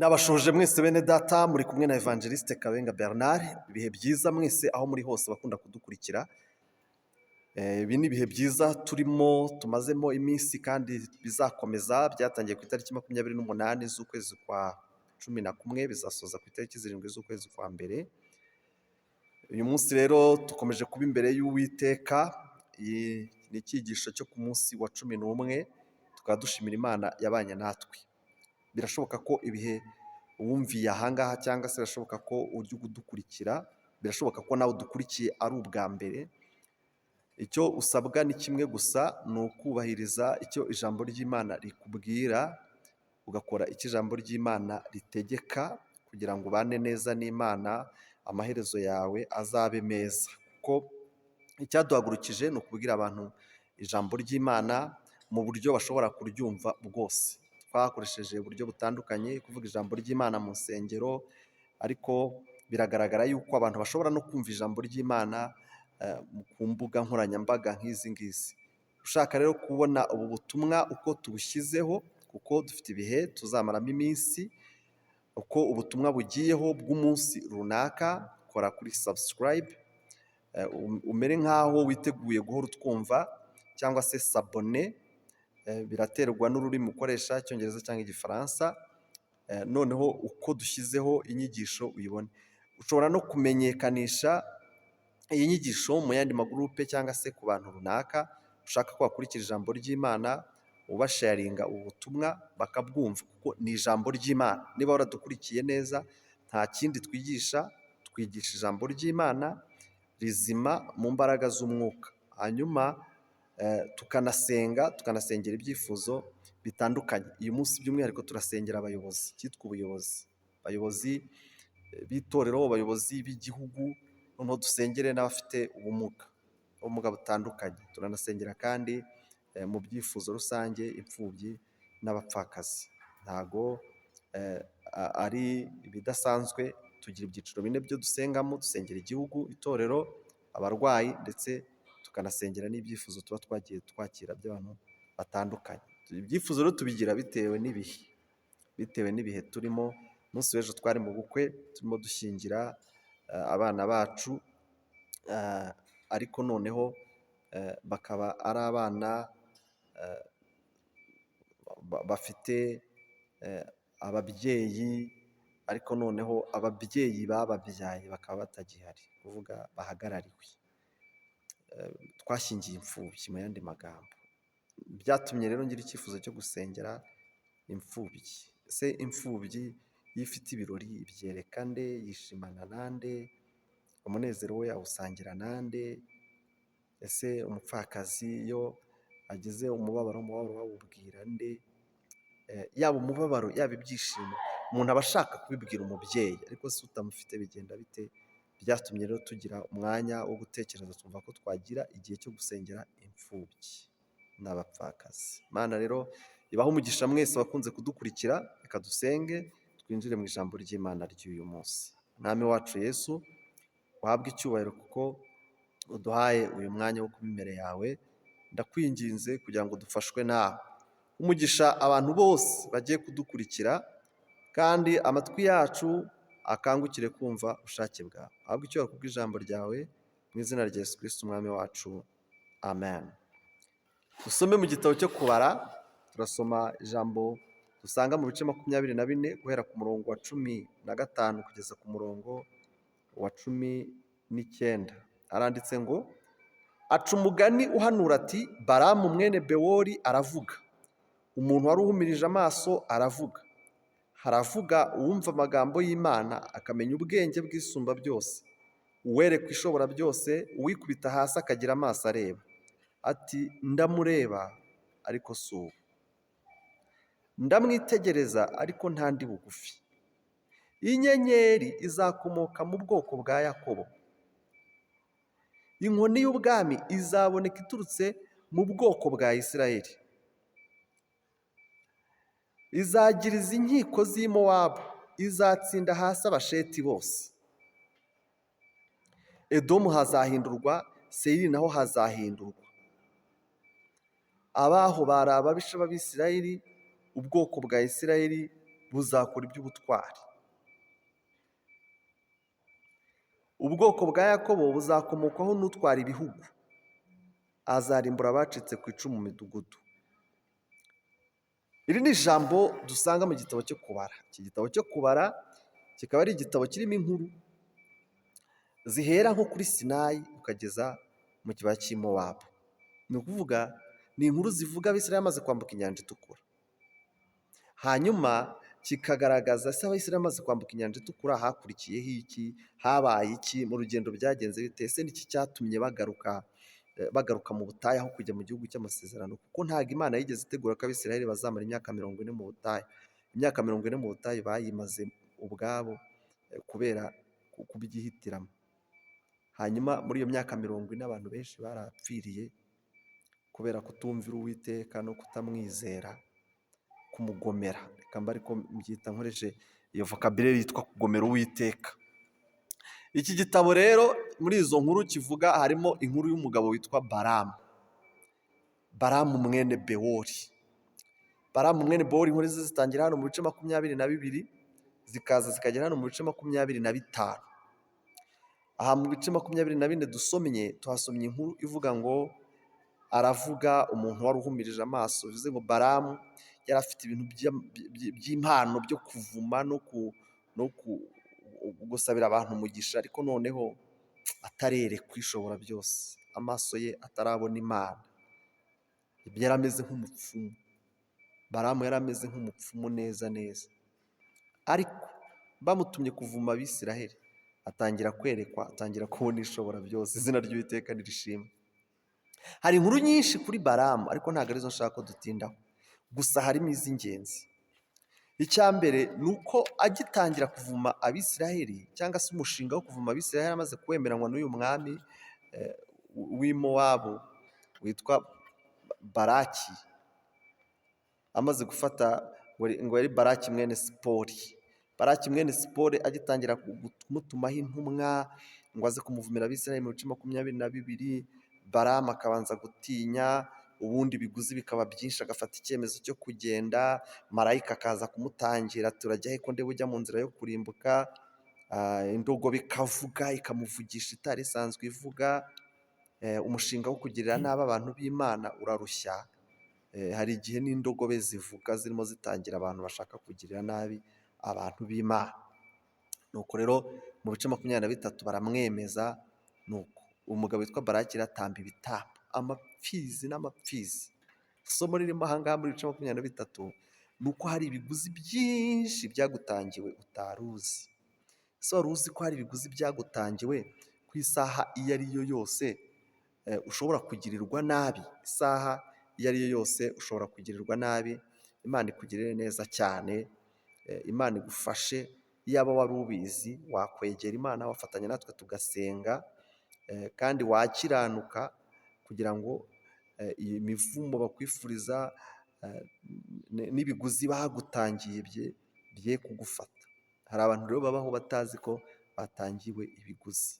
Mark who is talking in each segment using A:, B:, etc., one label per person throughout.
A: Nabashoje mwese bene data, muri kumwe na Evangeliste Kabenga Bernard. Ibihe byiza mwese aho muri hose bakunda kudukurikira. Ibi ni ibihe byiza turimo, tumazemo iminsi kandi bizakomeza. Byatangiye ku itariki 28 z'ukwezi kwa 11, bizasoza ku itariki 7 z'ukwezi kwa mbere. Uyu munsi rero dukomeje kuba imbere y'Uwiteka. Iyi ni icyigisho cyo ku munsi wa 11, tukaba dushimira Imana yabanye natwe. Birashoboka ko ibihe wumviye ahangaha, cyangwa se birashoboka ko ujya udukurikira, birashoboka ko nawe udukurikiye ari ubwa mbere. Icyo usabwa ni kimwe gusa, ni ukubahiriza icyo ijambo ry'Imana rikubwira, ugakora icyo ijambo ry'Imana ritegeka kugira ngo ubane neza n'Imana, amaherezo yawe azabe meza. Kuko icyaduhagurukije ni ukubwira abantu ijambo ry'Imana mu buryo bashobora kuryumva bwose. Twakoresheje uburyo butandukanye kuvuga ijambo ry'Imana mu nsengero, ariko biragaragara yuko abantu bashobora no kumva ijambo ry'Imana ku mbuga nkoranyambaga nk'izi ngizi. Ushaka rero kubona ubu butumwa uko tubushyizeho, kuko dufite ibihe tuzamaramo iminsi, uko ubutumwa bugiyeho bw'umunsi runaka, kora kuri subscribe, umere nk'aho witeguye guhora utwumva, cyangwa se s'abonner, biraterwa n'ururimi ukoresha, Icyongereza cyangwa Igifaransa, noneho uko dushyizeho inyigisho uyibone. Ushobora no kumenyekanisha iyi nyigisho mu yandi magurupe cyangwa se ku bantu runaka ushaka ko bakurikira ijambo ry'Imana, ubasharinga ubu butumwa bakabwumva, kuko ni ijambo ry'Imana. Niba waradukurikiye neza, nta kindi twigisha, twigisha ijambo ry'Imana rizima mu mbaraga z'umwuka. Hanyuma tukanasenga, tukanasengera ibyifuzo bitandukanye. Uyu munsi by'umwihariko turasengera abayobozi, icyitwa ubuyobozi, abayobozi b'itorero, abayobozi b'igihugu, noneho dusengere n'abafite ubumuga, ubumuga butandukanye. Turanasengera kandi mu byifuzo rusange imfubyi n'abapfakazi. Ntago ari ibidasanzwe, tugira ibyiciro bine byo dusengamo: dusengera igihugu, itorero, abarwayi, ndetse tukanasengera n'ibyifuzo tuba twagiye twakira by'abantu batandukanye. Ibyifuzo rero tubigira bitewe n'ibihe, bitewe n'ibihe turimo. Umunsi w'ejo twari mu bukwe turimo dushyingira abana bacu, ariko noneho bakaba ari abana bafite ababyeyi, ariko noneho ababyeyi bababyaye bakaba batagihari, kuvuga bahagarariwe. Twashyingiye imfubyi mu yandi magambo. Byatumye rero ngira icyifuzo cyo gusengera imfubyi. Ese imfubyi iyo ifite ibirori ibyereka nde? Yishimana nande? Umunezero we awusangira nande? Ese umupfakazi iyo agize umubabaro, umubabaro we awubwira nde? Yaba umubabaro, yaba ibyishimo, umuntu aba ashaka kubibwira umubyeyi, ariko se utamufite bigenda bite? Byatumye rero tugira umwanya wo gutekereza, twumva ko twagira igihe cyo gusengera imfubyi n'abapfakazi. Imana rero ibahe umugisha mwese wakunze kudukurikira. Reka dusenge twinjire mu ijambo ry'Imana ry'uyu munsi. Mwami wacu Yesu, uhabwe icyubahiro kuko uduhaye uyu mwanya wo kuba imbere yawe. Ndakwinginze kugira ngo dufashwe nawe. Umugisha abantu bose bagiye kudukurikira, kandi amatwi yacu akangukire kumva ubushake bwawe. Uhabwe icyubahiro kubw'ijambo ryawe, mu izina rya Yesu Kristo Umwami wacu, amen. Dusome mu gitabo cyo Kubara, turasoma ijambo dusanga mu bice 24, guhera ku murongo wa 15 kugeza ku murongo wa 19. Haranditse ngo: "Aca umugani uhanura ati: 'Baramu mwene Bewori aravuga, umuntu wari uhumirije amaso aravuga. Haravuga uwumva amagambo y'Imana, akamenya ubwenge bw'Isumba byose, uwerekwa Ishobora byose, uwikubita hasi akagira amaso areba.' Ati: 'Ndamureba, ariko si ubu, ndamwitegereza, ariko ntandi bugufi. Inyenyeri izakomoka mu bwoko bwa Yakobo, inkoni y'ubwami izaboneka iturutse mu bwoko bwa Isirayeli. Izagiriza inkiko z'i Mowabu, izatsinda hasi Abasheti bose. Edomu hazahindurwa, Seyiri naho hazahindurwa. Abaho bari ababisha b'Abisirayeli, ubwoko bwa Isirayeli buzakora iby'ubutwari. Ubwoko bwa Yakobo buzakomokwaho n'utwara ibihugu, azarimbura abacitse ku icumu mu midugudu. Iri ni ijambo dusanga mu gitabo cyo Kubara. Iki gitabo cyo Kubara kikaba ari igitabo kirimo inkuru zihera nko kuri Sinayi ukageza mu kibaya cy'i Mowabu. Ni ukuvuga ni inkuru zivuga Abisirayeli bamaze kwambuka inyanja itukura. Hanyuma kikagaragaza se Abisirayeli bamaze kwambuka inyanja itukura hakurikiyeho iki, habaye iki, mu rugendo byagenze bite, ese niki cyatumye bagaruka mu butayu aho kujya mu gihugu cy'amasezerano, kuko ntabwo Imana yigeze itegura ko Abisirayeli bazamara imyaka 40 mu butayu. Imyaka 40 mu butayu bayimaze ubwabo kubera kubyihitiramo. Hanyuma muri iyo myaka 40 abantu benshi barapfiriye kubera kutumvira Uwiteka no kutamwizera, kumugomera. Reka mbe ariko mbyita nkoreshe iyo vocabulaire yitwa kugomera Uwiteka. Iki gitabo rero muri izo nkuru kivuga harimo inkuru y'umugabo witwa Balamu. Balamu mwene Bewori. Balamu mwene Bewori inkuru ze zitangira hano mu bice 22 zikaza zikagera hano mu bice 25. Aha mu bice 24 dusomye, tuhasomye inkuru ivuga ngo aravuga umuntu wari uhumirije amaso, bivuze ngo Balamu yari afite ibintu by'impano byo kuvuma no gusabira abantu umugisha, ariko noneho atarerekwa Ishobora byose, amaso ye atarabona Imana. Yari ameze nk'umupfumu. Balamu yari ameze nk'umupfumu neza neza, ariko bamutumye kuvuma Abisiraheli atangira kwerekwa, atangira kubona Ishobora byose. Izina ry'Uwiteka nirishimwe. Hari inkuru nyinshi kuri Balamu ariko ntabwo arizo nshaka ko dutindaho, gusa harimo iz'ingenzi. Icya mbere ni uko agitangira kuvuma Abisiraheli cyangwa se umushinga wo kuvuma Abisiraheli amaze kuwemeranywa n'uyu mwami w'i Mowabu witwa Baraki, amaze gufata ngo yari Baraki mwene Sipori. Baraki mwene Sipori agitangira kumutumaho intumwa ngo aze kumuvumira Abisiraheli mu bice 22, Balamu akabanza gutinya, ubundi ibiguzi bikaba byinshi agafata icyemezo cyo kugenda, marayika akaza kumutangira turajya he ko ndeba ujya mu nzira yo kurimbuka, indogobe ikavuga ikamuvugisha itari isanzwe ivuga, umushinga wo kugirira nabi abantu b'Imana urarushya. Hari igihe n'indogobe zivuga zirimo zitangira abantu bashaka kugirira nabi abantu b'Imana. Nuko rero mu bice 23 baramwemeza, nuko umugabo witwa Baraki atamba ibitambo, amapfizi n'amapfizi. Isomo ririmo aha ngaha muri bice 23 ni uko hari ibiguzi byinshi byagutangiwe utari uzi. Ese wari uzi ko hari ibiguzi byagutangiwe ku isaha iyo ari yo yose ushobora kugirirwa nabi? Isaha iyo ari yo yose ushobora kugirirwa nabi. Imana ikugirire neza cyane, Imana igufashe. Iyaba wari ubizi wakwegera Imana, wafatanya natwe tugasenga, kandi wakiranuka kugira ngo iyi mivumo bakwifuriza n'ibiguzi bagutangiye bye kugufata. Hari abantu rero babaho batazi ko batangiwe ibiguzi.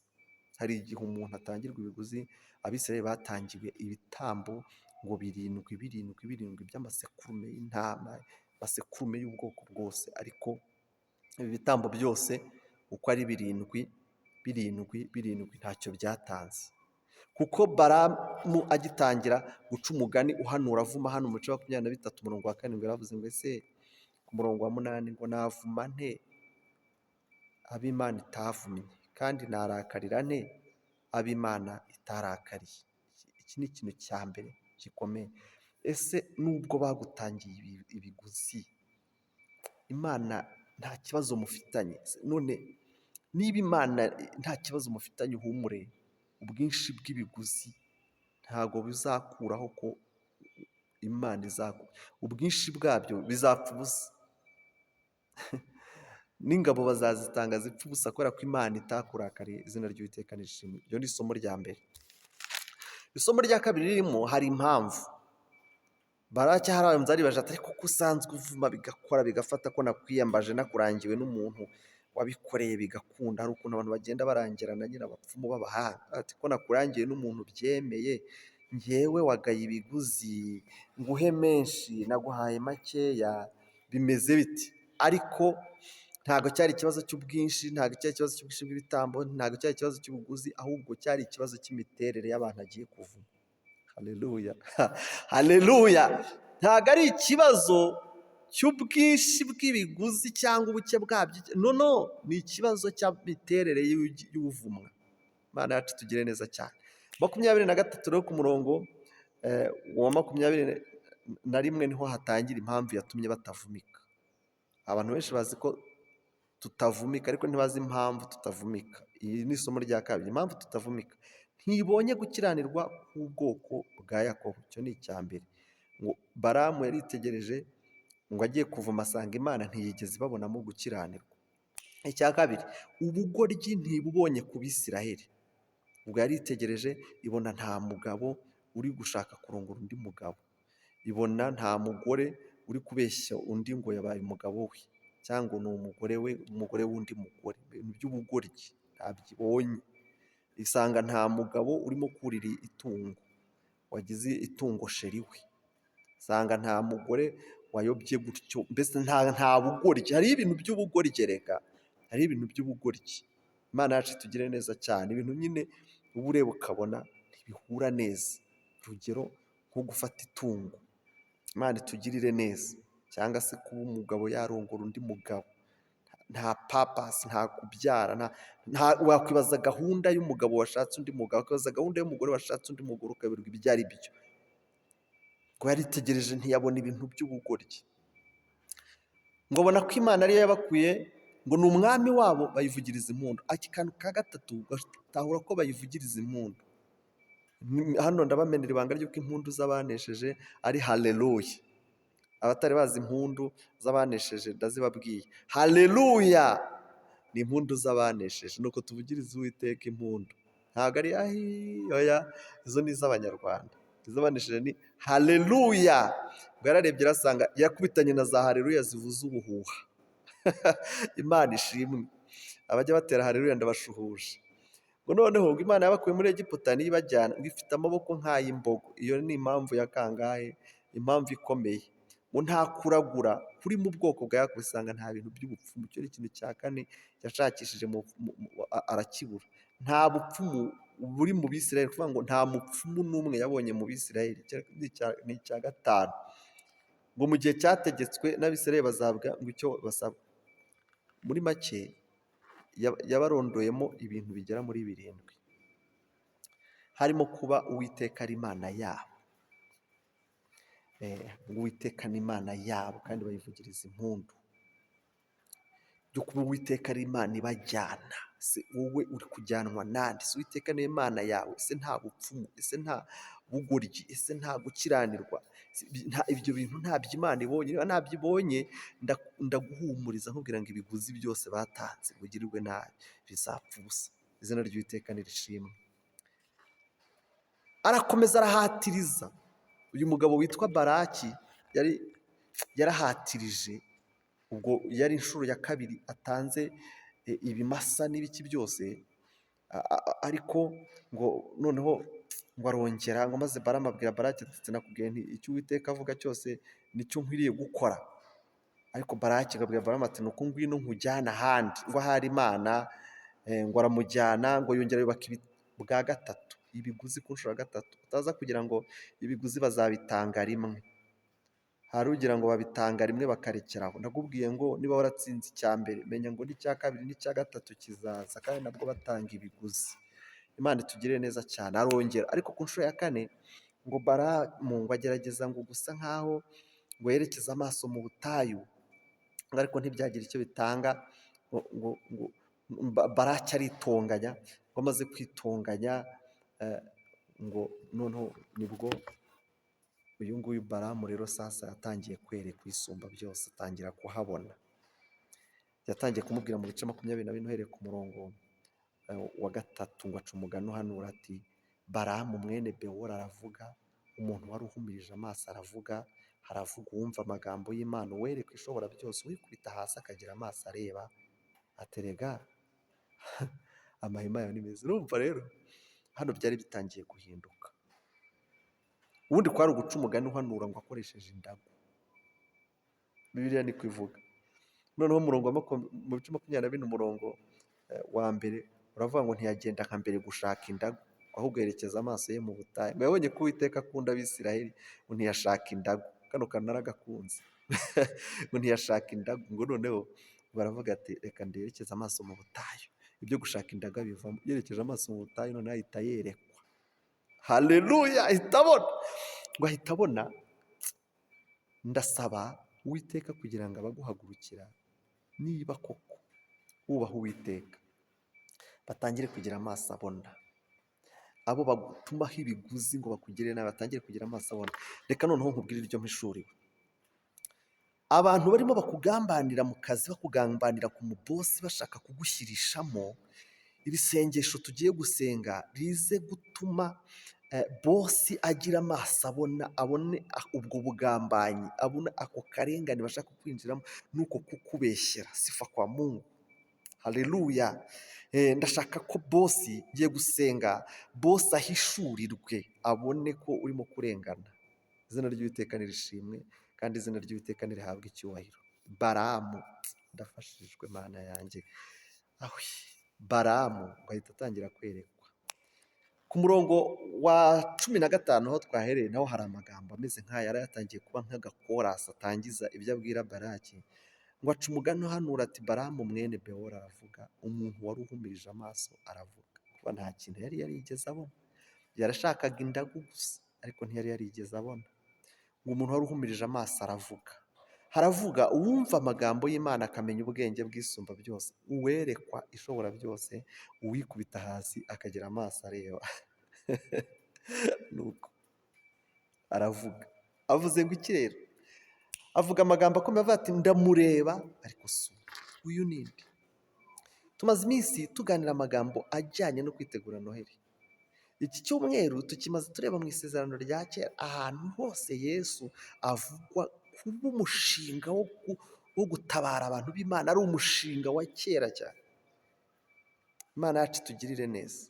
A: Hari igihe umuntu atangirwa ibiguzi. Abisirayeli batangiwe ibitambo ngo 7 7 7 by'amasekurume y'intama, amasekurume y'ubwoko bwose, ariko ibi bitambo byose uko ari 7 7 7 ntacyo byatanze. Kuko Balamu agitangira guca umugani uhanura avuma hano mu bice 23 umurongo wa 7 yaravuze ngo ese ku murongo wa 8 ngo navuma nte ab'Imana itavumye, kandi narakarira nte ab'Imana itarakariye. Iki ni ikintu cya mbere gikomeye. Ese nubwo bagutangiye ibiguzi, Imana nta kibazo mufitanye? None niba Imana nta kibazo mufitanye, uhumure, ubwinshi bw'ibiguzi ntabwo bizakuraho ko Imana izaku, ubwinshi bwabyo bizapfa ubusa. N'ingabo bazazitanga zipfa ubusa kubera ko Imana itakurakariye. Izina ry'Uwiteka nirishimwe. Iryo ni isomo rya mbere. Isomo rya kabiri ririmo, hari impamvu Baraki harabanza aribaje ati ariko ko usanzwe uvuma bigakora bigafata, ko nakwiyambaje nakurangiwe n'umuntu wabikoreye bigakunda. Hari ukuntu abantu bagenda barangirana nyine, abapfumu b'abahanga, ati ko nakurangiye n'umuntu byemeye, njyewe wagaye ibiguzi nguhe menshi naguhaye makeya, bimeze biti? Ariko ntabwo cyari ikibazo cy'ubwinshi, ntabwo cyari ikibazo cy'ubwinshi bw'ibitambo, ntabwo cyari ikibazo cy'ubuguzi, ahubwo cyari ikibazo cy'imiterere y'abantu agiye kuvuma. Haleluya, haleluya! Ntabwo ari ikibazo cy'ubwinshi bw'ibiguzi cyangwa ubuke bwabyo, no, no, ni ikibazo cy'imiterere y'uvumwa. Imana yacu tugire neza cyane. 23 rero, ku murongo wa 21 niho hatangira impamvu yatumye batavumika. Abantu benshi bazi ko tutavumika, ariko ntibazi impamvu tutavumika. Iyi ni isomo rya kabiri, impamvu tutavumika. Ntibonye gukiranirwa k'ubwoko bwa Yakobo, icyo ni icya mbere. Ngo Baramu yaritegereje ngo agiye kuvuma, asanga Imana ntiyigeze ibabonamo gukiranirwa. Icya kabiri, ubugoryi ntibubonye ku Bisiraheli. Ubwo yaritegereje ibona nta mugabo uri gushaka kurongora undi mugabo, ibona nta mugore uri kubeshya undi ngo yabaye umugabo we cyangwa ni umugore we, umugore w'undi mugore, ibintu by'ubugoryi ntabyo ibonye. Isanga nta mugabo urimo kurira itungo wagize itungo chéri we, isanga nta mugore wayobye gutyo, mbese nta bugoryi. Hariho ibintu by'ubugoryi rega, hariho ibintu by'ubugoryi. Imana yacu itugire neza cyane. Ibintu nyine uba ureba ukabona ntibihura neza. Urugero nko gufata itungo, Imana itugirire neza, cyangwa se kuba umugabo yarongora undi mugabo, nta purpose, nta kubyara, wakwibaza gahunda y'umugabo washatse undi mugabo, wakwibaza gahunda y'umugore washatse undi mugore, ukayoberwa ibyo ari byo. Ngo yaritegereje ntiyabona ibintu by'ubugoryi, ngo abona ko Imana ariyo yabakuye, ngo ni umwami wabo, bayivugiriza impundu. Akantu ka gatatu, gatahura ko bayivugiriza impundu. Hano ndabamenera ibanga ry'uko impundu z'abanesheje ari haleluya. Abatari bazi impundu z'abanesheje ndazibabwiye, haleluya ni impundu z'abanesheje. Nuko tuvugiriza Uwiteka impundu, ntabwo ari ahi, oya, izo ni iz'Abanyarwanda. Iz'abanesheje ni haleluya. Ngo yararebye arasanga yakubitanye na za haleluya zivuza ubuhuha. Imana ishimwe, abajya batera haleluya ndabashuhuje. Ngo noneho ngo Imana yabakuye muri Egiputa niyo ibajyana, ngo ifite amaboko nk'ay'imbogo. Iyo ni impamvu ya kangahe? Impamvu ikomeye. Ngo nta kuragura kuri mu bwoko bwa Yakobo, usanga nta bintu by'ubupfumu. Icyo ni ikintu cya kane yashakishije arakibura. Nta bupfumu buri mu Bisirayeli, kuvuga ngo nta mupfumu n'umwe yabonye mu Bisirayeli. Ni icya gatanu. Ngo mu gihe cyategetswe n'Abisirayeli bazahabwa ngo icyo basabwa. Muri make yabarondoyemo ibintu bigera muri birindwi, harimo kuba Uwiteka ari Imana yabo. Ngo Uwiteka ni Imana yabo kandi bayivugiriza impundu. Byo kuba Uwiteka ari Imana ibajyana, se wowe uri kujyanwa nande? Se Uwiteka ni Imana yawe? Ese nta bupfumu? Ese nta bugoryi? Ese nta gukiranirwa? Ibyo bintu ntabyo Imana ibonye? Niba ntabyo ibonye, ndaguhumuriza nkubwira ngo ibiguzi byose batanze ngo ugirirwe nabi bizapfa ubusa. Izina ry'Uwiteka nirishimwe. Arakomeza arahatiriza. Uyu mugabo witwa Baraki yari yarahatirije, ubwo yari inshuro ya kabiri atanze ibimasa n'ibiki byose, ariko ngo noneho ngo arongera ngo maze Baramu abwira Baraki ati: "Nakubwiye nti icyo Uwiteka avuga cyose nicyo nkwiriye gukora." Ariko Baraki akabwira Baramu ati: "Nuko ngwino nkujyane ahandi," ngo ahari Imana. Ngo aramujyana, ngo yongera yubaka bwa gatatu ibiguzi ku nshuro ya gatatu. Utaza kugira ngo ibiguzi bazabitanga rimwe, hari ugira ngo babitanga rimwe bakarekeraho. Ndakubwiye ngo niba waratsinze icya mbere, menya ngo n'icya kabiri n'icya gatatu kizaza, kandi nabwo batanga ibiguzi. Imana itugirire neza cyane. Arongera, ariko ku nshuro ya kane ngo Baramu ngo agerageza ngo gusa nkaho ngo yerekeze amaso mu butayu, ngo ariko ntibyagira icyo bitanga. Ngo Baraki aritonganya, ngo amaze kwitonganya, ngo noneho nibwo uyu nguyu Baramu rero sasa yatangiye kwerekwa Isumba byose, atangira kuhabona. Yatangiye kumubwira mu bice 24 uhereye ku murongo wa 3, ngo aca umugani uhanura ati: "Baramu mwene Bewori aravuga, umuntu wari uhumirije amaso aravuga, haravuga uwumva amagambo y'Imana, uwerekwa Ishobora byose, uwikubita hasi akagira amaso areba." Aterega amahema yawe ni meza. Urumva rero hano byari bitangiye guhinduka. Ubundi kwari uguca umugani uhanura ngo akoresheje indagu, Bibiliya niko ivuga. Noneho umurongo wa mu bice 24 umurongo wa mbere uravuga ngo ntiyagenda nka mbere gushaka indagu, ahubwo yerekeza amaso ye mu butayu. Ngo yabonye ko Uwiteka akunda Abisirayeli, ngo ntiyashaka indagu. Kano kantu naragakunze. Ngo ntiyashaka indagu, ngo noneho baravuga ati reka nderekeze amaso mu butayu. Ibyo gushaka indagu bivamo. Yerekeje amaso mu butayu, noneho ahita yerekwa. Haleluya, ahita abona. Ngo ahita abona. Ndasaba Uwiteka kugira ngo abaguhagurukira, niba koko wubaha Uwiteka, batangire kugira amaso abona. Abo bagutumaho ibiguzi ngo bakugirire nabi batangire kugira amaso abona. Reka noneho nkubwire iryo mpishuriwe. Abantu barimo bakugambanira mu kazi, bakugambanira ku mubosi, bashaka kugushyirishamo, iri sengesho tugiye gusenga rize gutuma bosi agira amaso abona, abone ubwo bugambanyi, abone ako karengane bashaka kwinjiramo n'uko kukubeshyera. Sifa kwa Mungu. Haleluya. Ndashaka ko bosi, ngiye gusenga, bosi ahishurirwe, abone ko urimo kurengana. Izina ry'Uwiteka nirishimwe kandi izina ry'Uwiteka nirihabwe icyubahiro. Baramu, ndafashijwe Mana yanjye. Ahwi, Baramu ngo ahita atangira kwerekwa. Ku murongo wa 15 aho twahereye naho hari amagambo ameze nk'aya, yari yatangiye kuba nk'agakorasi atangiza ibyo abwira Baraki. Ngo aca umugani uhanura ati Baramu mwene Bewori aravuga, umuntu wari uhumirije amaso aravuga. Kuba nta kintu yari yarigeze abona. Yarashakaga indagu gusa, ariko ntiyari yarigeze abona. Ngo umuntu wari uhumirije amaso aravuga. Haravuga uwumva amagambo y'Imana akamenya ubwenge bw'isumba byose, uwerekwa ishobora byose, uwikubita hasi akagira amaso areba. Nuko aravuga. Avuze ngo iki rero? Avuga amagambo akomeye avuga ati ndamureba ariko si uyu ni nde? Tumaze iminsi tuganira amagambo ajyanye no kwitegura Noheli. Iki cyumweru tukimaze tureba mu isezerano rya kera ahantu hose Yesu avugwa kuba umushinga wo gutabara abantu b'Imana ari umushinga wa kera cyane. Imana yacu itugirire neza.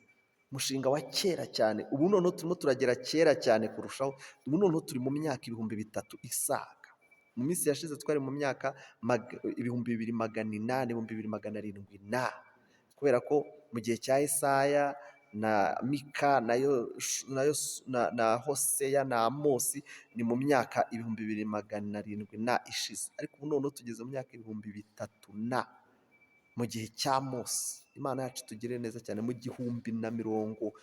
A: Umushinga wa kera cyane, ubu noneho turimo turagera kera cyane kurushaho, ubu noneho turi mu myaka 3000 isaga. Mu minsi yashize twari mu myaka 2800, 2700 na, kubera ko mu gihe cya Yesaya na Mika na Hoseya na Amosi ni mu myaka 2700 na ishize, ariko ubu noneho tugeze mu myaka 3000 na mu gihe cya Mose. Imana yacu itugirire neza cyane, mu gihumbi na mirongo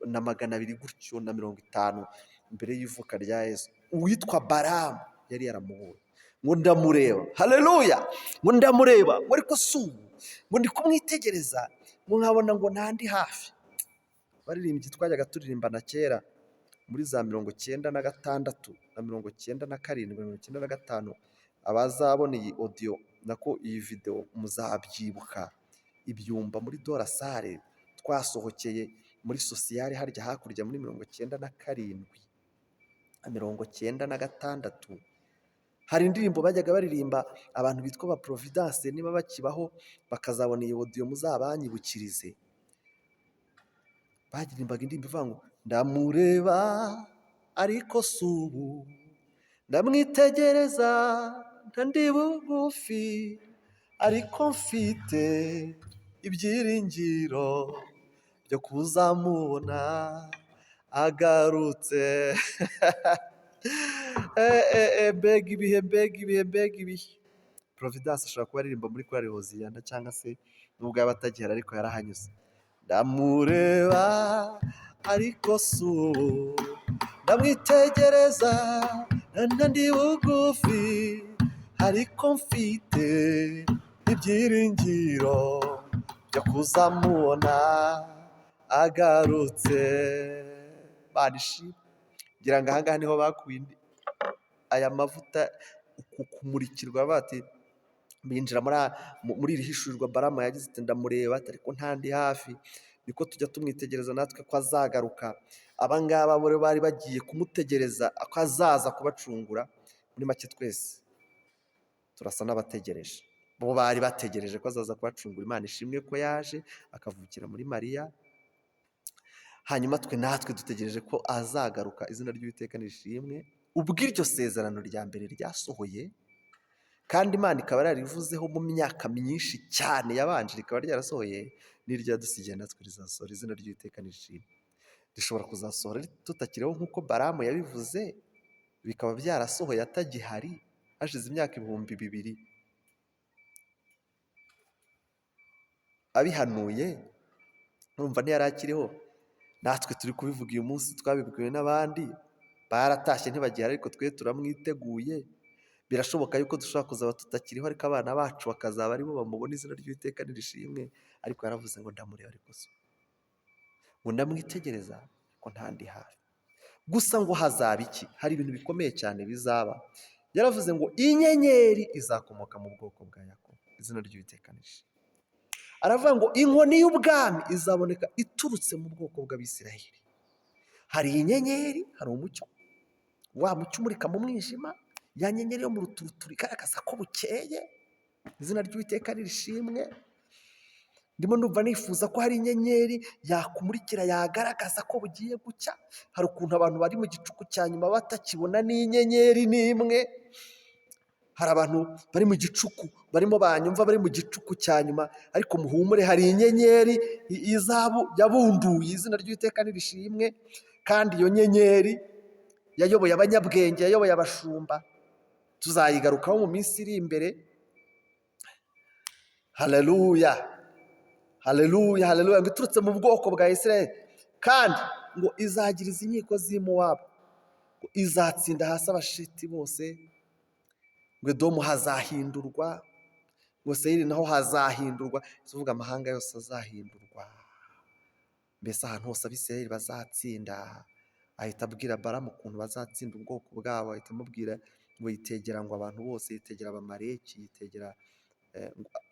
A: na magana abiri gutyo na mirongo itanu mbere y'ivuka rya Yesu, uwitwa Baramu yari yaramubonye. Ngo ndamureba, haleluya, ngo ndamureba, ngo ariko si ubu, ngo ndi kumwitegereza, ngo nkabona ngo ntandi hafi. Abaririmbyi twajyaga turirimbana kera muri za 96 na 97, 95, abazabona iyi audio nako iyi video muzabyibuka, ibyumba muri Dora Sale twasohokeye muri sociale harya hakurya muri 97 na 96, hari indirimbo bajyaga baririmba abantu bitwa ba Providence, niba bakibaho bakazabona iyi audio muzabanyibukirize. Baririmbaga indirimbo ivuga ngo ndamureba ariko si ubu, ndamwitegereza ntandi bugufi, ariko mfite ibyiringiro byo kuzamubona agarutse. Mbega ibihe, mbega ibihe, mbega ibihe. Providence ashobora kuba aririmba muri korali Hoziyana cyangwa se nubwo yaba atagihari ariko yarahanyuze. Ndamureba ariko si ubu, ndamwitegereza ndi bugufi, ariko mfite ibyiringiro byo kuzamubona agarutse. Imana ishimwe. Ngira ngo aha ngaha niho bakuye aya mavuta, uku kumurikirwa bati binjira muri iri hishurirwa. Baramu yagize ati ndamureba ariko ntandi hafi, niko tujya tumwitegereza natwe ko azagaruka. Aba ngaba bo bari bagiye kumutegereza ko azaza kubacungura. Muri make twese turasa n'abategereje, bo bari bategereje ko azaza kubacungura. Imana ishimwe ko yaje akavukira muri Mariya, hanyuma twe natwe dutegereje ko azagaruka. Izina ry'Uwiteka nirishimwe. Ubwo iryo sezerano rya mbere ryasohoye Kandi Imana ikaba yararivuzeho mu myaka myinshi cyane yabanje, rikaba ryarasohoye, n'iryo yadusigiye natwe rizasohora. Izina ry'Uwiteka nirishimwe. Rishobora kuzasohora tutakiriho nk'uko Balamu yabivuze, bikaba byarasohoye atagihari, hashize imyaka 2000 abihanuye, urumva ntiyari akiriho. Natwe turi kubivuga uyu munsi, twabibwiwe n'abandi, baratashye ntibagihari, ariko twe turamwiteguye. Birashoboka yuko dushobora kuzaba tutakiriho, ariko abana bacu bakazaba aribo bamubona. Izina ry'Uwiteka nirishimwe. Ariko yaravuze ngo ndamureba, ariko si ngo ndamwitegereza, ariko ntandi hafi. Gusa ngo hazaba iki? Hari ibintu bikomeye cyane bizaba. Yaravuze ngo inyenyeri izakomoka mu bwoko bwa Yakobo. Izina ry'Uwiteka nirishimwe. Aravuga ngo inkoni y'ubwami izaboneka iturutse mu bwoko bw'Abisirayeli. Hari inyenyeri, hari umucyo, wa mucyo umurika mu mwijima, ya nyenyeri yo mu ruturuturu igaragaza ko bukeye. Izina ry'Uwiteka nirishimwe. Ndimo ndumva nifuza ko hari inyenyeri yakumurikira, yagaragaza ko bugiye gucya. Hari ukuntu abantu bari mu gicuku cya nyuma batakibona n'inyenyeri n'imwe. Hari abantu bari mu gicuku, barimo banyumva, bari mu gicuku cya nyuma, ariko muhumure, hari inyenyeri izabu yabunduye. Izina ry'Uwiteka nirishimwe. Kandi iyo nyenyeri yayoboye abanyabwenge, yayoboye abashumba, tuzayigarukaho mu minsi iri imbere. Haleluya, haleluya, haleluya. Ngo iturutse mu bwoko bwa Isirayeli, kandi ngo izagiriza inkiko z'i Mowabu, ngo izatsinda hasi Abasheti bose, ngo Edomu hazahindurwa, ngo Seyiri naho hazahindurwa. Tuvuga amahanga yose azahindurwa, mbese ahantu hose Abisirayeli bazatsinda. Ahita abwira Balamu ukuntu bazatsinda ubwoko bwabo, ahita amubwira ngo yitegera ngo abantu bose, yitegera Abamaleki, yitegera,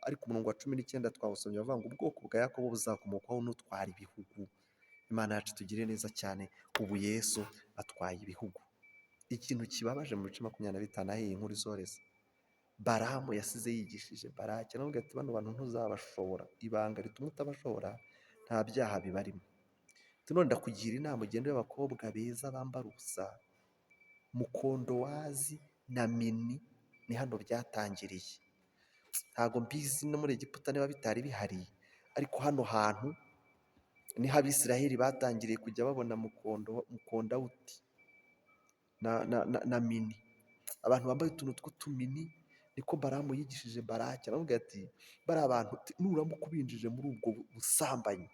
A: ariko umurongo wa 19 twawusomye bavuga ngo ubwoko bwa Yakobo buzakomokwaho n'utwara ibihugu. Imana yacu tugire neza cyane. Ubu Yesu atwaye ibihugu. Ikintu kibabaje mu bice 25 aho iyi nkuru isoreza, Balamu yasize yigishije Balaki, aramubwira ati bano bantu ntuzabashobora, ibanga rituma utabashobora nta byaha bibarimo. None ndakugira inama, ugende abakobwa beza bambara ubusa, mukondowazi na mini, ni hano byatangiriye. Ntabwo mbizi no muri Egiputa niba bitari bihari, ariko hano hantu niho Abisiraheli batangiriye kujya babona mukondawuti na mini, abantu bambaye utuntu tw'utumini. Niko Balamu yigishije Balaki, aramubwira ati bariya bantu nuramuka ubinjije muri ubwo busambanyi,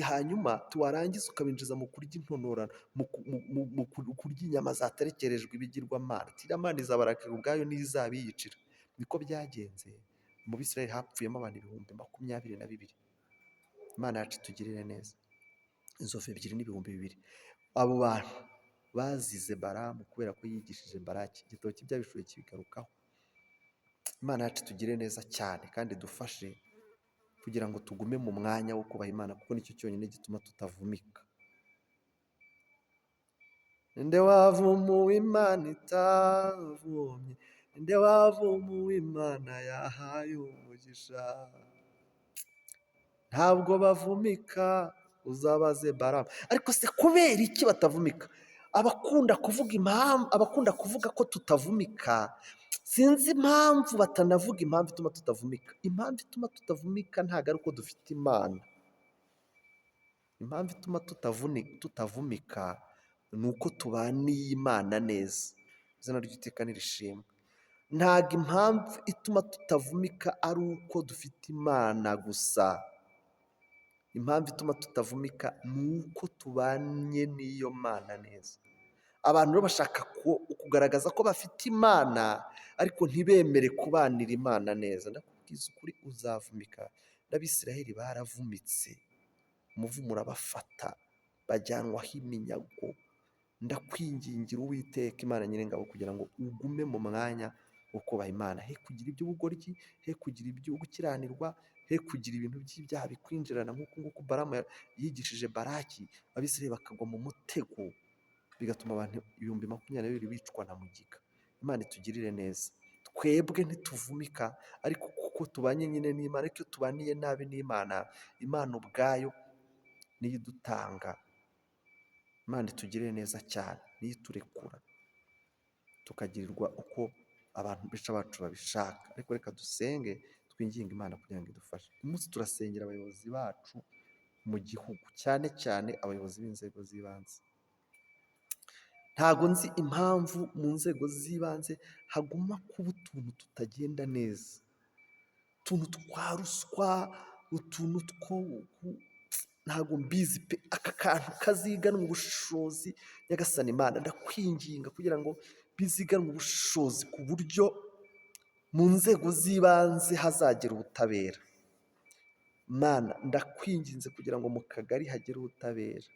A: hanyuma warangiza ukabinjiza mu kurya intonorano, mu kurya inyama zaterekerejwe ibigirwamana, iriya Mana izabarakira ubwayo niyo izabiyicira. Niko byagenze, mu Bisirayeli hapfuyemo abantu 22,000. Imana yacu itugirire neza. Inzovu ebyiri n'ibihumbi bibiri. Abo bantu bazize Balamu kubera ko yigishije Balaki. Igitabo cy'Ibyahishuwe kibigarukaho. Imana yacu itugire neza cyane kandi idufashe kugira ngo tugume mu mwanya wo kubaha Imana, kuko nicyo cyonyine gituma tutavumika. Ninde wavumuwe Imana itavumye? Ninde wavumuwe Imana yahaye umugisha? Ntabwo bavumika, uzabaze Balamu. Ariko se kubera iki batavumika? Abakunda kuvuga impamvu, abakunda kuvuga ko tutavumika, sinzi impamvu batanavuga impamvu ituma tutavumika. Impamvu ituma tutavumika ntabwo ari uko dufite Imana. Impamvu ituma tutavumika ni uko tubaniye Imana neza. Izina ry'Uwiteka nirishimwe. Ntabwo impamvu ituma tutavumika ari uko dufite Imana gusa. Impamvu ituma tutavumika ni uko tubanye n'iyo Mana neza. Abantu rero bashaka kugaragaza ko bafite Imana, ariko ntibemere kubanira Imana neza. Ndakubwiza ukuri, uzavumika. N'Abisiraheli baravumitse, umuvumo urabafata, bajyanwaho iminyago. Ndakwingingira Uwiteka Imana Nyiringabo kugira ngo ugume mu mwanya wo kubaha Imana. He kugira iby'ubugoryi, he kugira ibyo gukiranirwa, he kugira ibintu by'ibyaha bikwinjirana nk'uku nguku Balamu yigishije Balaki, Abisirayeli bakagwa mu mutego, bigatuma abantu 22,000 bicwa na mugiga. Imana itugirire neza. Twebwe ntituvumika, ariko kuko tubanye nyine n'Imana, ariko iyo tubaniye nabi n'Imana, Imana ubwayo niyo idutanga. Imana itugirire neza cyane, niyo iturekura tukagirirwa uko Abantu benshi bacu babishaka, ariko reka dusenge twinginge Imana kugira ngo idufashe. Uyu munsi turasengera abayobozi bacu mu gihugu, cyane cyane abayobozi b'inzego z'ibanze. Ntago nzi impamvu mu nzego z'ibanze haguma kuba utuntu tutagenda neza, utuntu twa ruswa, utuntu two ntago mbizi pe! Aka kantu kaziganwe ubushishozi. Nyagasani Imana, ndakwinginga kugira ngo biziganwe ubushishozi ku buryo mu nzego z'ibanze hazagera ubutabera. Mana, ndakwinginze kugira ngo mu kagari hagere ubutabera,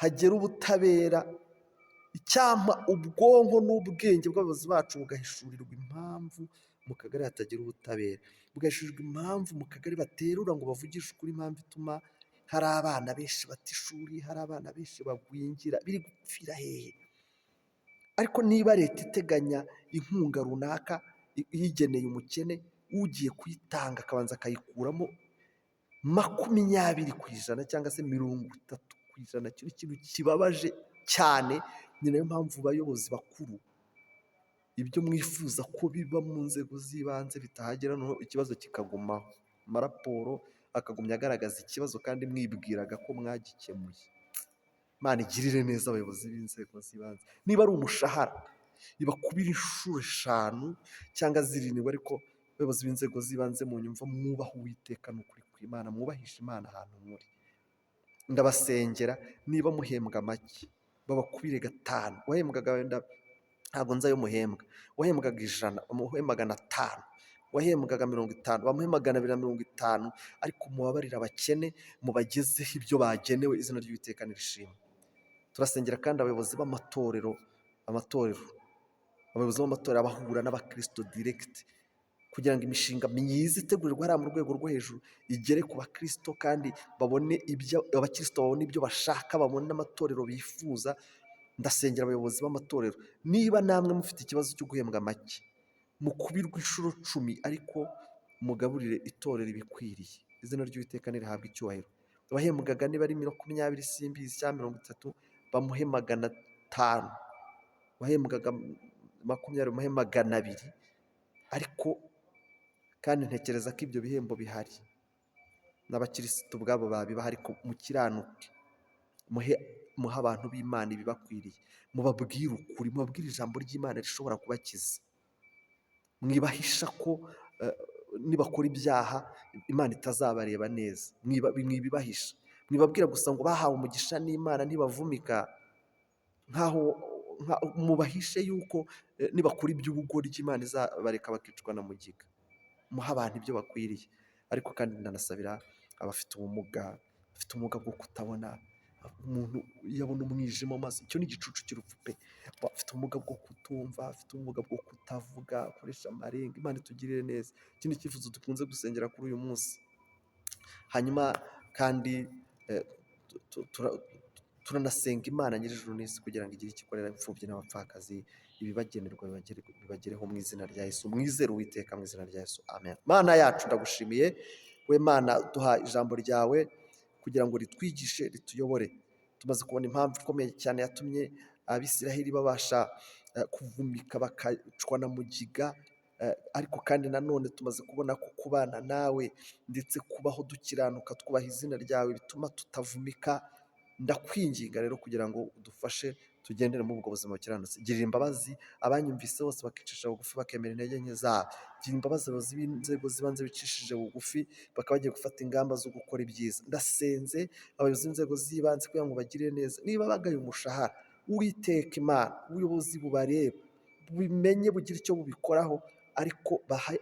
A: hagere ubutabera. Icyampa ubwonko n'ubwenge bw'abayobozi bacu bugahishurirwa impamvu mu kagari hatagira ubutabera, bugahishurirwa impamvu mu kagari baterura ngo bavugishe ukuri, impamvu ituma hari abana benshi bata ishuri, hari abana benshi bagwingira, biri gupfira hehe? Ariko niba leta iteganya inkunga runaka iyigeneye umukene, ugiye kuyitanga akabanza akayikuramo 20% cyangwa se 30%, icyo ni ikintu kibabaje cyane. Ni nayo mpamvu bayobozi bakuru, ibyo mwifuza ko biba mu nzego z'ibanze bitahagera, noneho ikibazo kikagumaho, amaraporo akagumya agaragaza ikibazo kandi mwibwiraga ko mwagikemuye. Imana igirire neza abayobozi b'inzego z'ibanze. Niba ari umushahara ibakubira inshuro 5 cyangwa 7, ariko abayobozi b'inzego z'ibanze mu nyumva, mwubahe Uwiteka n'ukuri kw'Imana, mwubahishe Imana ahantu muri. Ndabasengera, niba muhembwa make babakubire 5, wahembwaga wenda ntabwo nzi ayo muhembwa, wahembwaga 100 bamuhe 500, wahembwaga 50 bamuhe 250, ariko mubabarire abakene, mubagezeho ibyo bagenewe, izina ry'Uwiteka nirishimwe. Turasengera kandi abayobozi b'amatorero, amatorero, abayobozi b'amatorero bahura n'abakristo direct, kugira ngo imishinga myiza itegurirwa hariya mu rwego rwo hejuru igere ku bakristo, kandi babone ibyo abakristo babone ibyo bashaka, babone amatorero bifuza. Ndasengera abayobozi b'amatorero, niba namwe mufite ikibazo cyo guhembwa make, mukubirwe inshuro 10, ariko mugaburire itorero ibikwiriye. Izina ry'Uwiteka nirihabwe icyubahiro. Abahembwaga niba ari 20 simbizi cyangwa 30, bamuhe 500, wahembwaga 20 bamuhe 200, ariko kandi ntekereza ko ibyo bihembo bihari n'abakirisitu ubwabo babibaha, ariko mukiranuke, muhe abantu b'Imana ibibakwiriye, mubabwire ukuri, mubabwire ijambo ry'Imana rishobora kubakiza. Mwibahisha ko nibakora ibyaha Imana itazabareba neza, mwibibahisha, mwibabwira gusa ngo bahawe umugisha n'Imana ntibavumika, nkaho mubahishe yuko nibakora iby'ubugoryi Imana izabareka bakicwa na mugiga. Muhe abantu ibyo bakwiriye. Ariko kandi ndanasabira abafite ubumuga, abafite ubumuga bwo kutabona, umuntu iyo abona umwijima mu maso, icyo ni igicucu cy'urupfu pe! Afite ubumuga bwo kutumva, afite ubumuga bwo kutavuga, akoresha amarenga, Imana itugirire neza. Iki ni icyifuzo dukunze gusengera kuri uyu munsi. Hanyuma kandi turanasenga Imana nyir'ijuru n'isi kugira ngo igire icyo ikorera imfubyi n'abapfakazi, ibibagenerwa bibagereho mu izina rya Yesu. Mwizere Uwiteka mu izina rya Yesu, amen. Mana yacu, ndagushimiye we Mana, duha ijambo ryawe kugira ngo ritwigishe, rituyobore. Tumaze kubona impamvu ikomeye cyane yatumye Abisiraheli babasha kuvumika bakicwa na mugiga, ariko kandi nanone tumaze kubona ko kubana nawe ndetse kubaho dukiranuka twubaha izina ryawe bituma tutavumika. Ndakwinginga rero kugira ngo udufashe tugendere muri ubwo buzima bukiranutse. Girira imbabazi abanyumvise bose bakicisha bugufi bakemera intege nke zabo. Gira imbabazi abayobozi b'inzego z'ibanze bicishije bugufi bakaba bagiye gufata ingamba zo gukora ibyiza. Ndasenze abayobozi b'inzego z'ibanze kugira ngo bagire neza. Niba bagaye umushahara, Uwiteka Imana, ubuyobozi bubareba, bubimenye bugire icyo bubikoraho, ariko bahe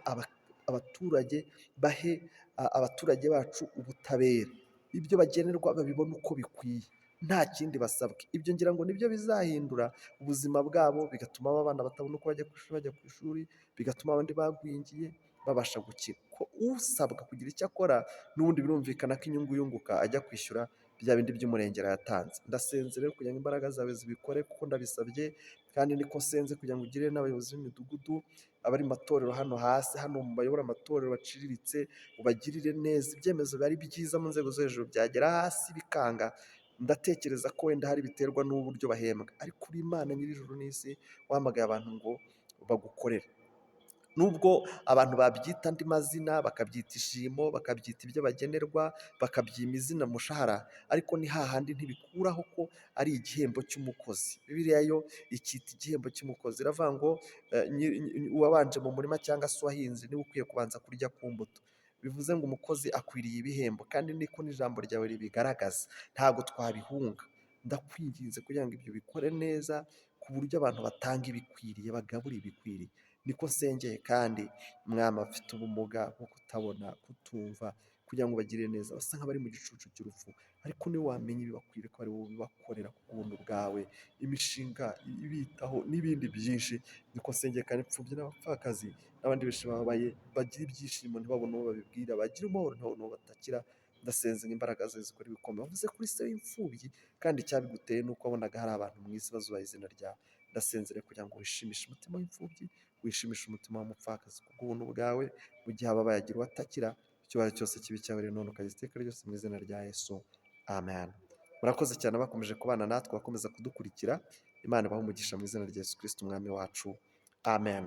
A: abaturage, bahe abaturage bacu ubutabera. Ibyo bagenerwa babibone uko bikwiye, nta kindi basabwe. Ibyo ngira ngo nibyo bizahindura ubuzima bwabo, bigatuma abana batabona uko bajya ku ishuri bajya ku ishuri, bigatuma abandi bagwingiye babasha gukira. Ko usabwa kugira icyo akora n'ubundi birumvikana ko inyungu yunguka ajya kwishyura bya bindi by'umurengera yatanze. Ndasenze rero kugira ngo imbaraga zawe zibikore, kuko ndabisabye kandi niko nsenze kugira ngo ugire n'abayobozi b'imidugudu, abari mu matorero hano hasi, hano mu bayobora amatorero baciriritse, ubagirire neza. Ibyemezo biba ari byiza mu nzego zo hejuru, byagera hasi bikanga. Ndatekereza ko wenda hari biterwa n'uburyo bahembwa, ariko uri Imana nyir'ijuru n'isi, wahamagaye abantu ngo bagukorere. Nubwo abantu babyita andi mazina, bakabyita ishimo, bakabyita ibyo bagenerwa, bakabyima izina umushahara, ariko ni hahandi ntibikuraho ko ari igihembo cy'umukozi. Bibiliya yo icyita igihembo cy'umukozi, iravuga ngo uwabanje mu murima cyangwa se uwahinze niwe ukwiye kubanza kurya ku mbuto. Bivuze ngo umukozi akwiriye ibihembo, kandi niko n'ijambo ryawe ribigaragaza, ntabwo twabihunga. Ndakwinginze kugira ngo ibyo bikore neza, ku buryo abantu batanga ibikwiriye, bagabura ibikwiriye. Niko nsengeye kandi mwami abafite ubumuga bwo kutabona, kutumva, kugira ngo ubagirire neza, basa nk'abari mu gicucu cy'urupfu, ariko niwe wamenya ibibakwiriye ko ari wowe ubibakorera ku buntu bwawe, imishinga ibitaho n'ibindi byinshi. Niko nsengeye kandi imfubyi n'abapfakazi n'abandi benshi bababaye, bagira ibyishimo ntibabone uwo babibwira, bagira amahoro ntibabone uwo batakira. Ndasenze ngo imbaraga zawe zikore ibikomeye. Wavuze kuri se w'imfubyi, kandi icyabiguteye ni uko wabonaga hari abantu mu isi bazubaha izina ryawe. Ndasenze rero kugira ngo wishimishe umutima w'imfubyi, wishimishe umutima w'umupfakazi kubw'ubuntu bwawe, mu gihe ababaye agira uwo atakira, icyubahiro cyose kibe icyawe rero none ukageza iteka ryose mu izina rya Yesu, amen. Murakoze cyane abakomeje kubana natwe, abakomeza kudukurikira, Imana ibahe umugisha mu izina rya Yesu Kristo umwami wacu, amen.